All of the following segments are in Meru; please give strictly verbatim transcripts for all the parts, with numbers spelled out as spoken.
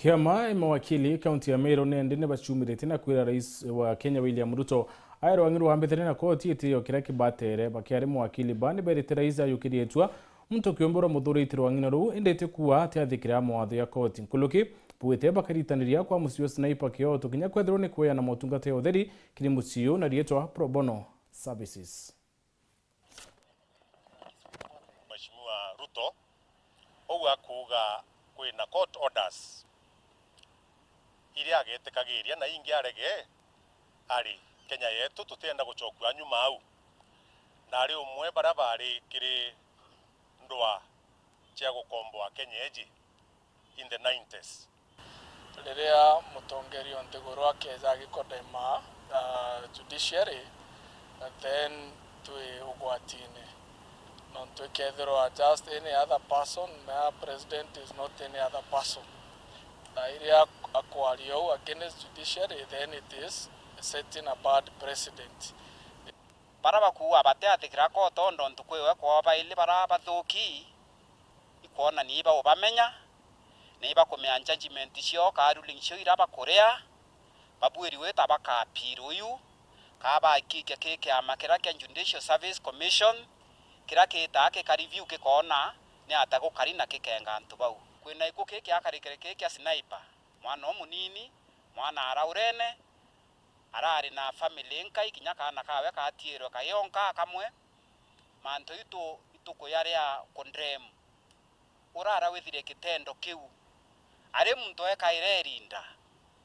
Kiama mawakili kaunti ya Meru nendi ni bacumiritie na kwira rais wa Kenya William Ruto ae rwang'i rwa mbitire na koti itio kiria kibatere. Bakiari mawakili ba ni berite rais ayukirie itua muntu kiumbe uria muthurite rwang'ina ruu, indi ti kuuga atiathikira mawatho ya koti. Nkuluki bwite bakaritaniria kwa mucii wa Sniper Kioto kinya kwethirwa ni kweana motungata ya utheri kiri mucii uu na riitwa Pro Bono Services. Mheshimiwa Ruto, uu akuuga kwina court orders iria agetikagiria na ingi arege, ari Kenya yetu tutienda gucokua nyuma au. Na ari umwe baria bari kiri ndwaa cia gukomboa Kenya iji in the nineties. Riria mutongeria o nthiguru akeeja agikondema, uh, judiciary, then twi ugwatine. Nontu ikethirwa just any other person, na president is not any other person. Na iria akwaria uu against judiciary, then it is setting a bad precedent. Bara bakuuga batiathikira koto nontu kwiwe kwao baili bara bathuki, ikwonania ibaubamenya, na ibakumenya judgment ciao ka ruling ciao ira bakuria, babwiriwe ta baka appeal uyu, ka bakikia ki kiama kiria kia Judicial Service Commission, kiria kitaa kika review kikoona ni ata gukari na kikenga antu bau. Kwina gikuo ki kiakarikire ki kia Sniper, mwana umunini, mwana araurene, arari na family nkai, kinya kaana kawe katiirwe kaionka kamwe. Mantu itu itukuyaria condemn urara withire kitendo kiu. Ari muntu ekaira irinda,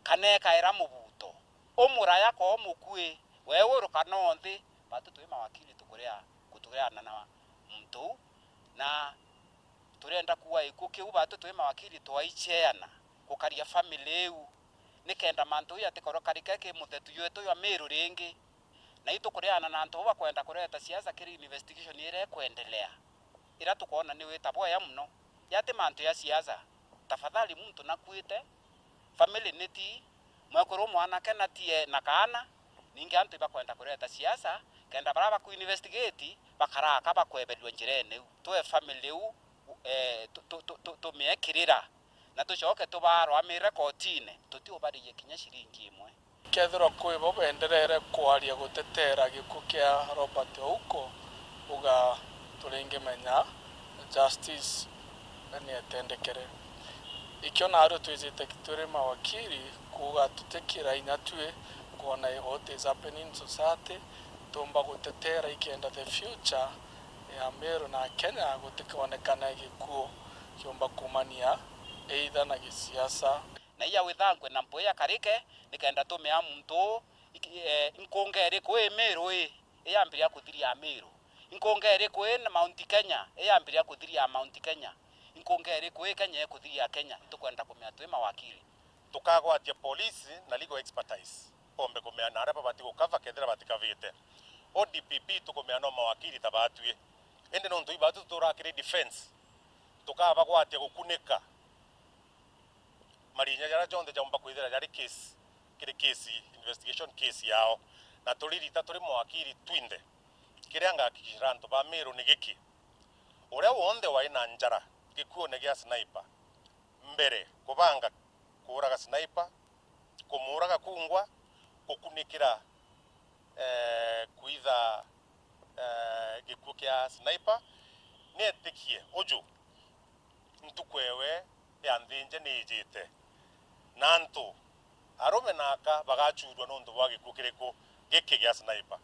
kana ekaira mubuto, umuraya ka umukui, weuru kana unthi, batu twi mawakili tukuria, kutureana na muntu uu, na turenda kuuga gikuo kiu batu twi mawakili twaicheana gukaria family iu, nikenda mantu uu jatikorwe karike ki muthetu jwetu jwa Miru ringi. Na itukureana na antu bau bakwenda kureta siasa kiri investigation iria ikwendelea, iria tukwona ni wita bwaya mono. Jati mantu ja siasa, tafadhali muntu nakuite, family niti, mwekuru mwanake natie na kaana, ningi antu ibakwenda kureta siasa, kenda baria baku investigate bakaraka bakwebelua njirene iu. Twe family iu, eh, tu-, tu-, tu-, tu-, tumiekirira. Na tucoke tubarwamire kotine, tutiubaririe kinya ciringi imwe. Kethirwa kwi bo benderere kwaria gutetera gikuo kia Robert Ouko, uga turingimenya justice ni etendekere. Ikio nario twijite turi mawakili kuuga tutikira inya tui kwona what is happening in society, tumba gutetera ikenda the future ya Meru na Kenya gutikonekane gikuo kiumba kumania either na gisiasa. Na iya withankwe na mpwi ya karike, nikenda tumea muntu uu, iki-, eh, nkunga iriku ii Miru ii iyambiria kuthiria Miru? Nkunga iriku ii Mount Kenya iyambiria kuthiria Mount Kenya? Nkunga iriku ii Kenya ikuthiria Kenya? Tukwenda kumea twi mawakili. Tukagwatia police na legal expertise bombe kumea na aria babati gukava kethira batikavite. O D P P tukumea no mawakili ta batwi. Indi nontu ibatu tuturaa kiri defense, tukabagwatia gukunika marinya jaria jonthe jaumba kwithira jari case, kiri case, investigation case yao. Na turirita turi mawakili twinthe. Kiria ngahakikishira antu ba Miru ni giki: uria wonthe wai na njara gikuone gia Sniper, mbere kubanga kuuraga Sniper, kumuuraga kungwa, gukunikira, eh, kwitha, eh, gikuo kia Sniper, nietikie uju ntuku ewe ya nthinje niijite, na antu arume na aka bagachurua nontu bwa gikuo kiriku giki gia Sniper.